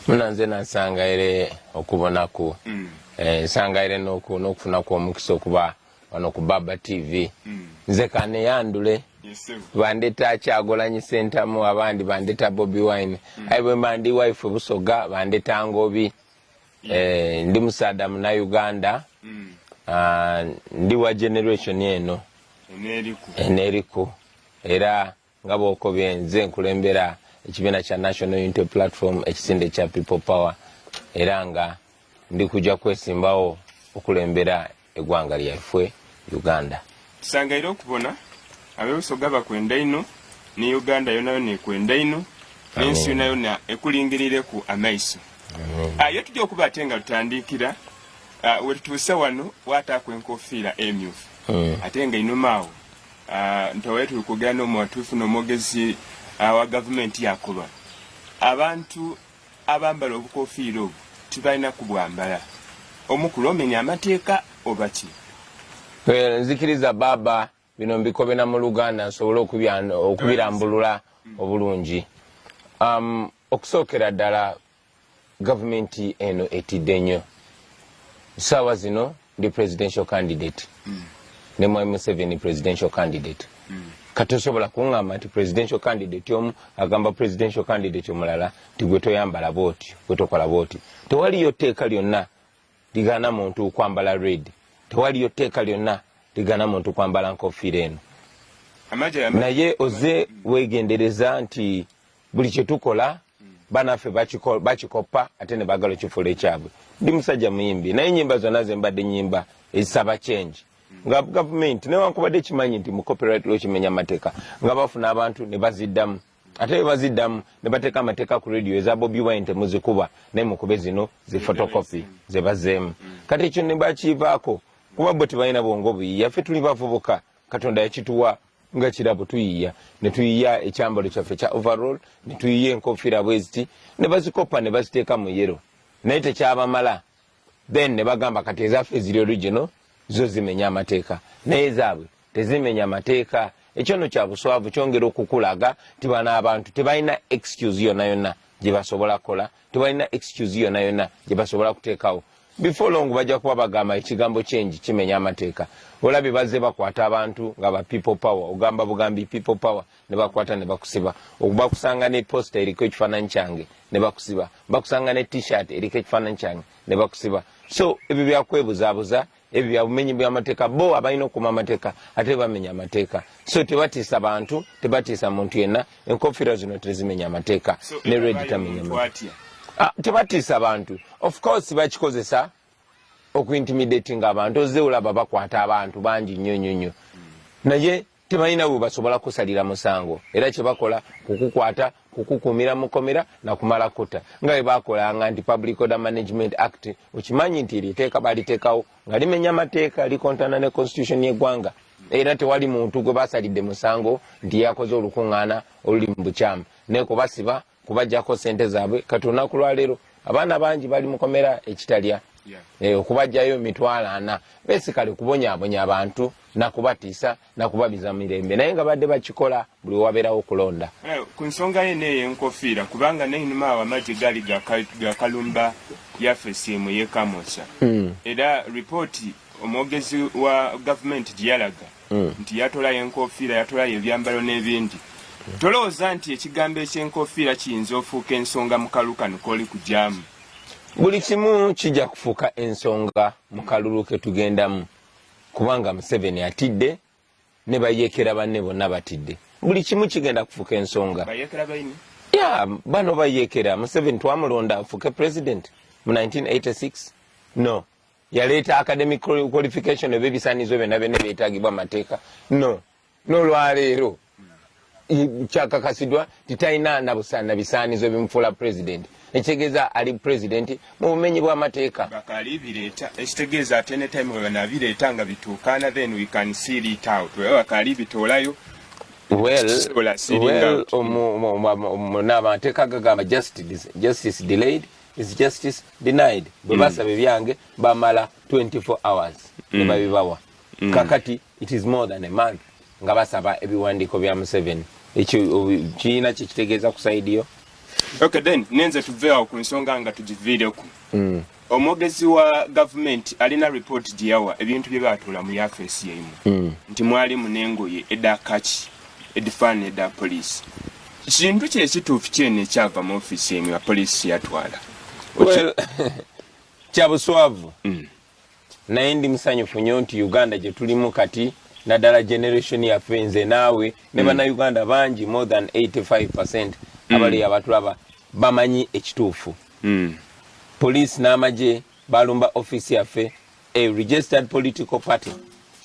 Muna nze nansangaire okubonaku. Nsangaire n'okufunaku omukisa okuba wano ku Baba TV. Nze kaneyandule. Bandeta Kyagulanyi Sentamu, abandi bandeta Bobi Wine. Aye bwe mba ndi waife Busoga bandeta Ngobi. Ndi musaadha muna Uganda. Ndi wa generation eno eneriku, era nga bwokobye nze nkulembera ekibiina kya National Unity Platform, ekisinde kya People Power, era nga ndi kujja kwesimbawo okulembera eggwanga lyaffe Uganda. Tusangaire okubona abebusoga bakwenda ino, ne Uganda yonayona ekwenda ino, n'ensi yonayona ekulingirireku amaiso. Ye tujja okuba ate nga tutandikira wetutuuse wano, wataaku enkofiira emyufu. Ate nga inuma awo ntowaye tuli kwogera n'omwatuufu n'omwogezi wa gavumenti, yakoba abantu abambala obukofiira obwo tibalina kubwambala. Omukulu, omenya amateeka oba ki? Well, nzikiriza baba bino mbikobe na mu Luganda nsobole okubirambulula obulungi. Okusookera ddala, gavumenti eno etidde nnyo. Saawa zino ndi presidential candidate ne Mwami Museveni presidential candidate. Kati osobola kuŋŋamba nti presidential candidate omu agamba presidential candidate omulala nti gwe toyambala bwoti, gwe tokola bwoti? Tewaliyo tteeka lyonna ligaana muntu kwambala red, tewaliyo tteeka lyonna ligaana muntu kwambala nkofiira eno. Naye oze weegendereza nti buli kyetukola banaffe bakikoppa ate ne bagala okifuula ekyabwe. Ndi musajja muyimbi, naye enyimba zonna zembadde nyimba ezisaba change nga gavumenti newankubadde kimanyi nti mu copyright law kimenya amateeka, nga bafuna abantu ne baziddamu, ate bwe baziddamu ne bateeka amateeka ku radio eza Bobi Wine temuzikuba, naye mukube zino zi photocopy ze bazzeemu. Kati ekyo ne bakivaako kuba bo tebalina bwongo buyiiya. Ffe tuli bavubuka, Katonda yakituwa nga kirabo, tuyiiya ne tuyiya ekyambalo kyaffe kya overall, ne tuyiya enkofiira bweziti, ne bazikopa ne baziteeka mu yellow, naye tekyabamala. Then ne bagamba kati ezaffe eziri original zo zimenya amateeka, naye ezaabwe tezimenya amateeka. Ekyo nno kya buswavu, kyongera okukulaga nti bano abantu tebalina excuse yonna yonna gye basobola kukola, tebalina excuse yonna yonna gye basobola kuteekawo. Before long bajja kuba bagamba ekigambo change kimenya amateeka. Olabye bazze bakwata abantu nga ba People Power, ogamba bugambi People Power ne bakwata ne bakusiba. Bakusanga ne poster eriko ekifaananyi kyange ne bakusiba, bakusanga ne T-shirt eriko ekifaananyi kyange ne bakusiba. So ebyo byakwebuzaabuza, ebyo bya bumenyi bw'amateeka. Bo abalina okukuuma amateeka ate bamenya amateeka. So tebatiisa bantu, tebatiisa muntu yenna. Enkofiira zino tezimenya amateeka ne red tamenya. Ah, tebatiisa bantu. Of course bakikozesa okuintimidatinga abantu. Ozze olaba bakwata abantu bangi nnyo nnyo nnyo, naye tebalina bwe basobola kusalira musango. Era kyebakola kukukwata, kukukuumira mukomera nakumala kutta, nga bwe bakolanga nti Public Order Management Act. Okimanyi nti eryo etteeka baliteekawo nga limenya amateeka, likontana ne constitution y'eggwanga, era tewali muntu gwe basalidde musango nti yakoze olukuŋŋaana oluli mu bukyamu, naye kubasiba, kubajjako sente zaabwe. Kati olunaku lwaleero abaana bangi bali mukomera ekitalya. Okubajjayo 400,000, besikale kubonyabonya abantu nakubatiisa nakubabiza mirembe, naye nga badde bakikola buli wabeerawo okulonda. Ku nsonga ye neeyo enkofiira, kubanga neinuma awo amagye gaali gakalumba yafesi emu yekamosa. Era ripooti omwogezi wa gavumenti gye yalaga nti yatolayo enkofiira, yatolayo ebyambalo n'ebindi. Tolowooza nti ekigambo ekyenkofiira kiyinza ofuuka ensonga mu kalulu kano k'oli kujaamu? Buli kimu kijja kufuuka ensonga mu kalulu ke tugendamu, kubanga Museveni atidde ne bayeekera banne bonna batidde. Buli kimu kigenda kufuuka ensonga. Ya bano bayeekera Museveni twamulonda afuuke president mu 1986? No. Yaleeta academic qualification oba ebisaanizo byonna byonna ebyetaagibwa amateeka? No. N'olwaleero kyakakasiddwa nti talina na bisaanizo bimufuula president, ekitegeeza ali president mu bumenyi bw'amateeka. Bakali bireeta, ekitegeeza at any time bwe banabireeta nga bituukaana, then we can seal it out. Bwe bakali bitoolayo. Well, n'amateeka gagamba justice delayed is justice denied. Bwe basaba ebyange bamala 24 hours ne babibawa. Kakati it is more than a month nga basaba ebiwandiiko bya Museveni. Ekyo kirina kyekitegeeza ku side yo? Okay, then nenze tuve awo ku nsonga nga tugiviireku. Omwogezi wa gavumenti alina ripooti gye yawa ebintu bye baatuula mu yafeesi yaimu nti mwalimu n'engoye edha kaki edifaanana edha poliisi. Kintu ki ekituufu kyene ekyava mu ofiisi yaimwe nga poliisi yatwala? Well, kya buswavu. Naye ndi musanyufu nnyo nti Uganda gye tulimu kati, naddala generation yaffe, nze naawe ne Bannayuganda bangi, more than 85% abali abatulaba bamanyi ekituufu. Poliisi n'amagye balumba ofiisi yaffe, a registered political party,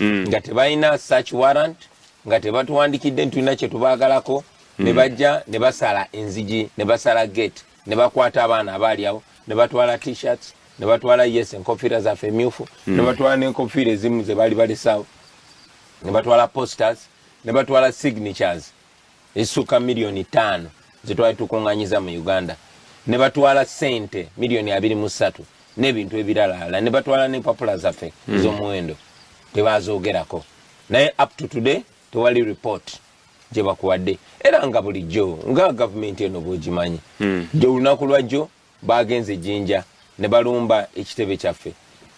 nga tebalina search warrant, nga tebatuwandikidde nti tulina kyetubaagalako, ne bajja ne basala enzigi, ne basala gate, ne bakwata abaana abaali awo, ne batwala T-shirts, ne batwala, yes, enkofiira zaffe emyufu, ne batwala n'enkofiira ezimu ze baali balesaawo, ne batwala posters, ne batwala signatures ezisukka 5 miliyoni zetwali tukuŋŋanyiza mu Uganda, ne batwala sente 23 miliyoni n'ebintu ebiralala, ne batwala n'empapula zaffe ez'omuwendo. Tebazoogerako, naye up to today tewali report gye bakuwadde. Era nga bulijjo nga gavumenti eno bw'ogimanyi, gye olunaku lwajjo bagenze Jinja ne balumba ekitebe kyaffe.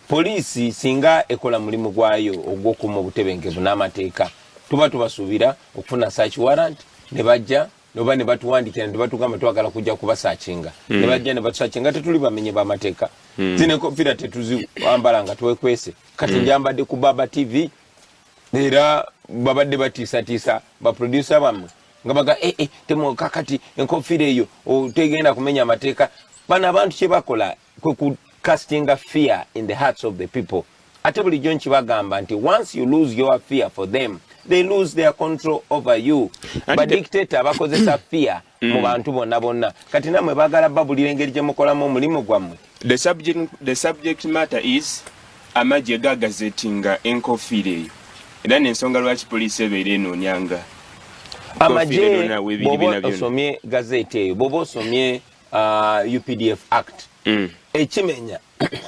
Poliisi singa ekola mulimu gwayo ogw'okuuma obutebenkevu n'amateeka, tuba tubasuubira okufuna search warrant ne bajja noba ne batuwandikira ne batugamba twagala kujja kubasearchinga, ne bajja ne batusearchinga. Tetuli bamenye b'amateeka. Zino enkofiira tetuziwambala nga twekwese. Kati njambadde ku Baba TV, era babadde batiisatiisa baproducer bammwe nga baga eh, eh, kakati enkofiira eyo tegenda kumenya amateeka. Bano abantu kye bakola kwe ku castinga fear in the hearts of the people. Ate bulijjo nkibagamba nti once you lose your fear for them, they lose their control over you. Badictator bakozesa fear mu bantu bonna bonna. Kati nammwe baagala babulira engeri gye mukolamu omulimu gwammwe. The subject matter is amagye gagazetinga enkofiira eyo, era n'ensonga lwaki poliisi ebeera enoonyanga amagye. Bw'oba osomye gazeti eyo, bw'oba osomye UPDF Act, ekimenya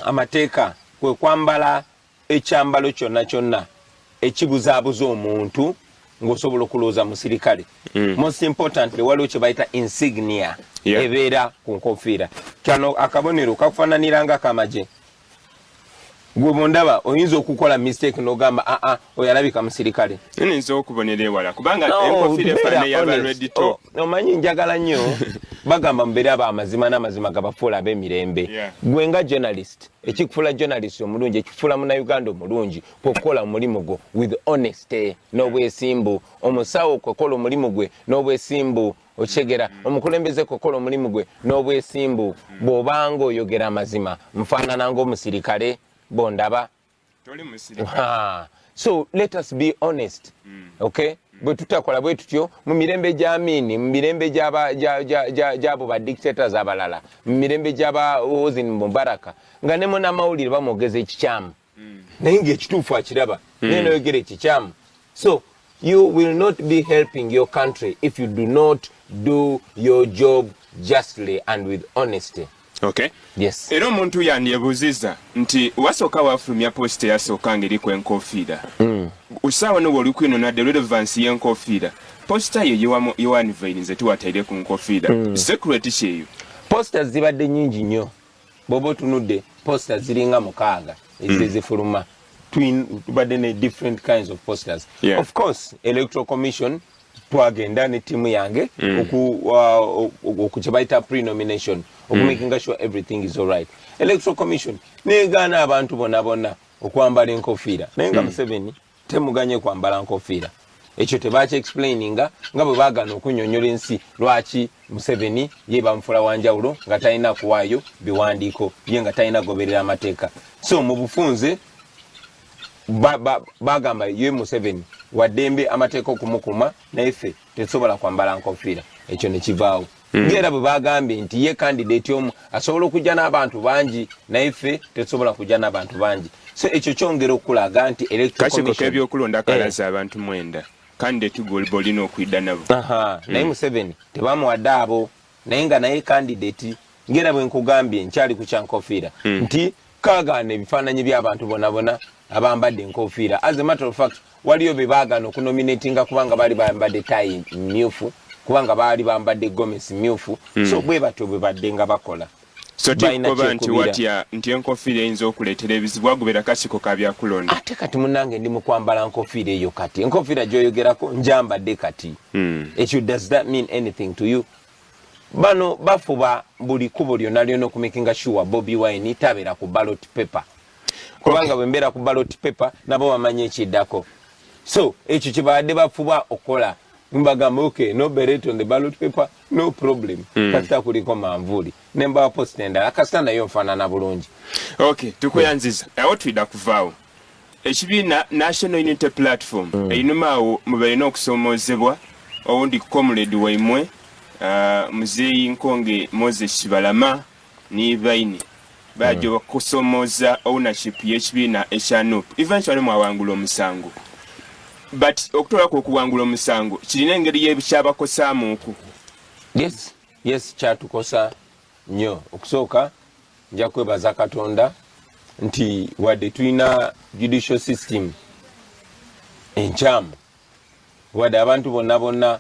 amateeka kwe kwambala ekyambalo kyonna kyonna ekibuzaabuza omuntu ng'osobola okulowooza musirikale. Most importantly, waliwo kye bayita insignia ebeera ku nkofiira. Kano akabonero kakufaananira nga kamagye. Gwe bondaba oyinza okukola mistake n'ogamba, "Aa, oyo alabika musirikale." Nyinza okubonera ewala kubanga enkofiira efaanana yaba red top. Omanyi njagala nnyo bagamba mubeere abamazima n'amazima gabafuula ab'emirembe. Gwe nga journalist, ekikufuula journalist omulungi, ekikufuula Munnayuganda omulungi, kwekukola omulimu gwo with honesty n'obwesimbu. Omusawo kwekola omulimu gwe n'obwesimbu, okitegeera? Omukulembeze kwekola omulimu gwe n'obwesimbu. Bw'obanga oyogera amazima, nfaanana ng'omusirikale bondaba? So let us be honest, okay? Bwe tutakola bwe tutyo, mu mirembe gya Amini, mu mirembe gy'abo ba dictators abalala, mu mirembe gy'aba Hosni Mubaraka, nga ne munamawulire bamwogeza ekikyamu, naye ng'ekituufu akiraba, naye noyogera ekikyamu. So you will not be helping your country if you do not do your job justly and with honesty. Okay. Yes. Era omuntu yandyebuuziza nti wasooka wafulumya poster eyasooka nga eriku enkofiira. Osaawa no bwoli kwinona the relevance y'enkofiira, poster yo yewanivairinze tiwataire ku nkofiira. Secret kyeyo? Posters zibadde nyingi nnyo. Bw'oba otunudde, posters ziringa 6 ezize zifuluma. Tubadde ne different kinds of posters. Of course, Electoral Commission twagenda ne tiimu yange oku kye bayita pre-nomination, okumakinga sure everything is alright. Electoral Commission negaana abantu bonna bonna okwambala enkofiira, naye nga Museveni temuganye kwambala nkofiira. Ekyo tebaki explaininga, nga bwe baagaana okunyonyola ensi lwaki Museveni ye bamufuula wanjawulo nga talina kuwaayo biwandiiko, ye nga talina goberera amateeka. So mu bufunze bagamba ye Museveni waddembe amateeka okumukuma, naye ffe tetusobola kwambala nkofiira. Ekyo nekivaawo. Ngaera bwe bagambye nti ye candidate omu asobola okujja n'abantu bangi, naye ffe tetusobola kujja n'abantu bangi. So ekyo kyongera okulaga nti Electoral Kakiiko Commission k'ebyokulonda kalaze abantu 9, candidate gw'oliba olina okwidda nabo. Aha, naye Museveni tebamuwadde abo, naye nga naye candidate. Ngera bwe nkugambye, nkyali ku kyankofiira, nti kagaana ebifaananyi by'abantu bonna bonna abambadde enkofiira. As a matter of fact, waliyo be baagaana okunominatinga kubanga baali bambadde tayi myufu. Kubanga baali bambadde gomesi myufu. So bwe batyo bwe badde nga bakola. So Balina tikukoba nti kyekubira. Watya nti enkofiira eyinza okuleetera ebizibu agobera kasiko ka byakulonda? Ate kati munange, ndi mukwambala nkofiira eyo kati. Enkofiira gyoyogerako njambadde kati. Ekyo, does that mean anything to you? Bano bafuba buli kubo lyonna lyonna okumakinga sure Bobi Wine tabeera ku ballot paper, kubanga bwe mbeera ku ballot paper, nabo bamanyi ekiddako. So ekyo kyebabadde bafuba okukola. Mbagamba, "Okay, no beret on the ballot paper, no problem." Kasita kuliko manvuuli, nembawa post endala, kasita nayo nfaanana bulungi. Okay, tukuyanziza. Awo twida kuvaawo ekibiina National Unity Platform. Einuma awo mubalina okusomoozebwa owundi comrade waimwe, Muzeeyi Nkonge Moses Kibalama ni baine baja okusomooza ownership y'ekibiina ekya NUP. Eventually mwawangula omusango, but okutolako okuwangula omusango kirina engeri yekyabakosaamuuku. Yes, kyatukosa nnyo. Okusooka nja kwebaza Katonda nti wadde tulina judicial system enkyamu, wadde abantu bonna bonna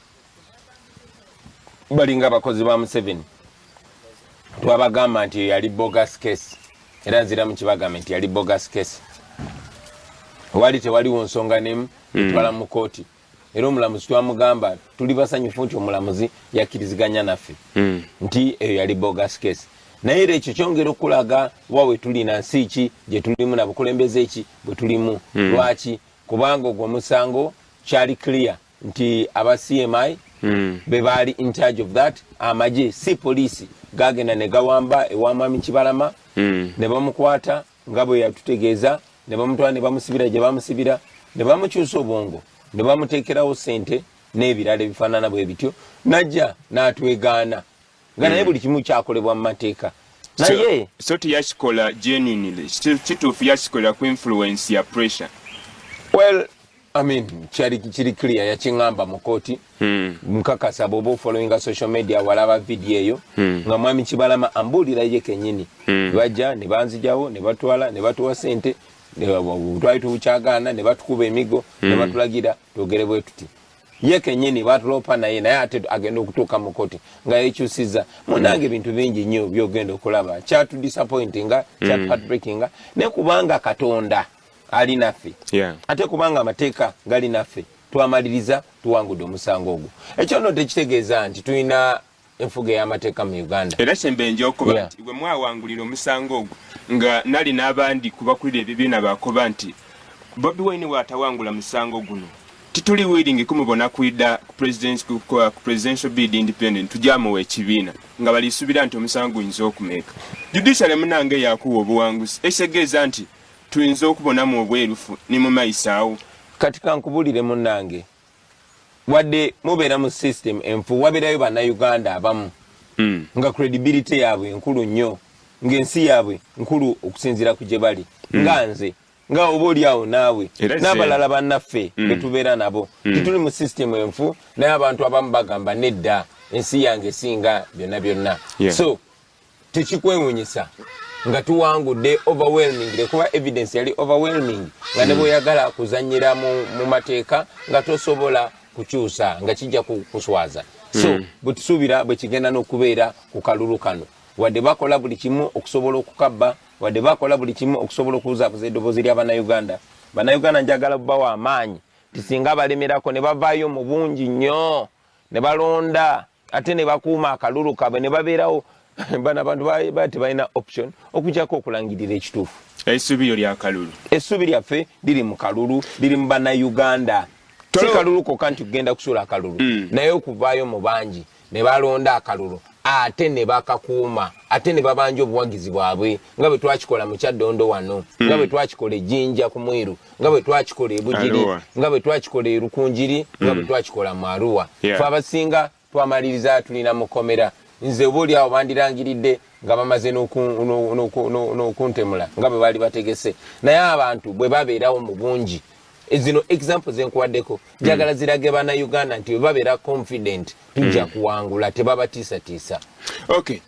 balinga abakozi ba Museveni, twabagamba nti yali bogus case, era nziramu kibagamba nti yali bogus case. Wali tewaliwo nsonga nemu etwala mu kooti, era omulamuzi twamugamba tuli basanyufu nti omulamuzi yakkiriziganya naffe nti eyo yali bogus case. Naye era ekyo kyongera okulaga wa we tulina, nsi ki gye tulimu, na bukulembeze ki bwe tulimu. Lwaki? Kubanga ogwo omusango kyali clear nti aba CMI be baali in charge of that. Amagye, si poliisi, gagenda ne gawamba ewa Mwami Kibalama ne bamukwata nga bwe yatutegeeza, ne bamutwala ne bamusibira gye bamusibira, ne bamukyusa obwongo, ne bamuteekerawo sente n'ebirala ebifaanana bwe bityo, najja n'atwegaana nga naye buli kimu kyakolebwa mu mateeka, naye So teyakikola genuinely? Kituufu yakikolera ku influence ya pressure? Well, I mean, kyali kiri clear, yakiŋŋamba mu kooti. Nkakasa bw'oba ofollowinga social media, walaba video eyo nga Mwami Kibalama ambuulira ye kennyini. Bajja ne banzijawo ne batwala ne batuwa sente, twali tukyagaana, ne batukuba emigo ne batulagira twogere bwe tuti. Ye kennyini batulopa naye, naye ate agenda okutuuka mu kooti nga yekyusiza. Munange, ebintu bingi nnyo byogenda okulaba kyatudisappointinga, kyatu heartbreakinga, naye kubanga Katonda ali naffe, ate kubanga amateeka gali naffe, twamaliriza tuwangudde omusango ogwo. Ekyo nno tekitegeeza nti tulina enfuga ey'amateeka mu Uganda. Era kyembenja okuba nti bwe mwawangulira omusango ogwo, nga nali n'abandi kubakulira ebibiina bakoba nti Bobi Wine bw'atawangula musango guno, tituli willing kumubona kwida ku presidential bid independent, tujamuwa ekibiina, nga balisuubira nti omusango guyinza okumeeka. Judiciary munange yakuwa obuwanguzi, ekitegeeza nti tuyinza okubonamu obwerufu ni mu maiso awo. Kati kankubulire munnange, wadde mubeera mu system enfu, wabeerayo Bannayuganda abamu nga credibility yaabwe nkulu nnyo, ng'ensi yaabwe nkulu okusinziira ku gye bali, nga nze, nga oba oli awo naawe Era n'abalala bannaffe betubeera nabo. Tetuli mu system enfu, naye abantu abamu bagamba, "Nedda, ensi yange esinga byonna byonna." So tekikwewunyisa nga tuwangudde overwhelmingly, kuba evidence yali overwhelming, nga ne bweyagala kuzanyira mu mateeka nga tosobola kukyusa, nga kijja kuswaza. So bwe tusuubira bwe kigenda n'okubeera ku kalulu kano, wadde bakola buli kimu okusobola okukabba, wadde bakola buli kimu okusobola okubuzaabuza eddoboozi ly'Abannayuganda, Bannayuganda njagala bawa amaanyi ti singa balemerako ne bavaayo mu bungi nnyo ne balonda, ate ne bakuuma akalulu kaabwe ne babeerawo, bano abantu ba tebalina option okujjako okulangirira ekituufu. Essuubi lyo lyakalulu? Essuubi lyaffe liri mu kalulu, liri mu Bannayuganda. Si kalulu kokka nti kugenda kusuula akalulu, naye okuvaayo mu bangi ne balonda akalulu, ate ne bakakuuma, ate ne babanja obuwagizi bwabwe, nga bwe twakikola mu Kyaddondo wano, nga bwe twakikola Ejjinja ku Mwiru, nga bwe twakikola Ebugiri, Arua. nga bwe twakikola Erukunjiri, nga bwe twakikola mu Arua. Fe abasinga twamaliriza tulina mukomera. Nze oba oli awo bandirangiridde nga bamaze n'okuntemula nga bwe baali bategese, naye abantu bwe babeerawo mu bungi, zino example zenkuwaddeko njagala zirage Bannayuganda nti bwe babeera confident, tujja kuwangula, tebabatiisatiisa. Okay.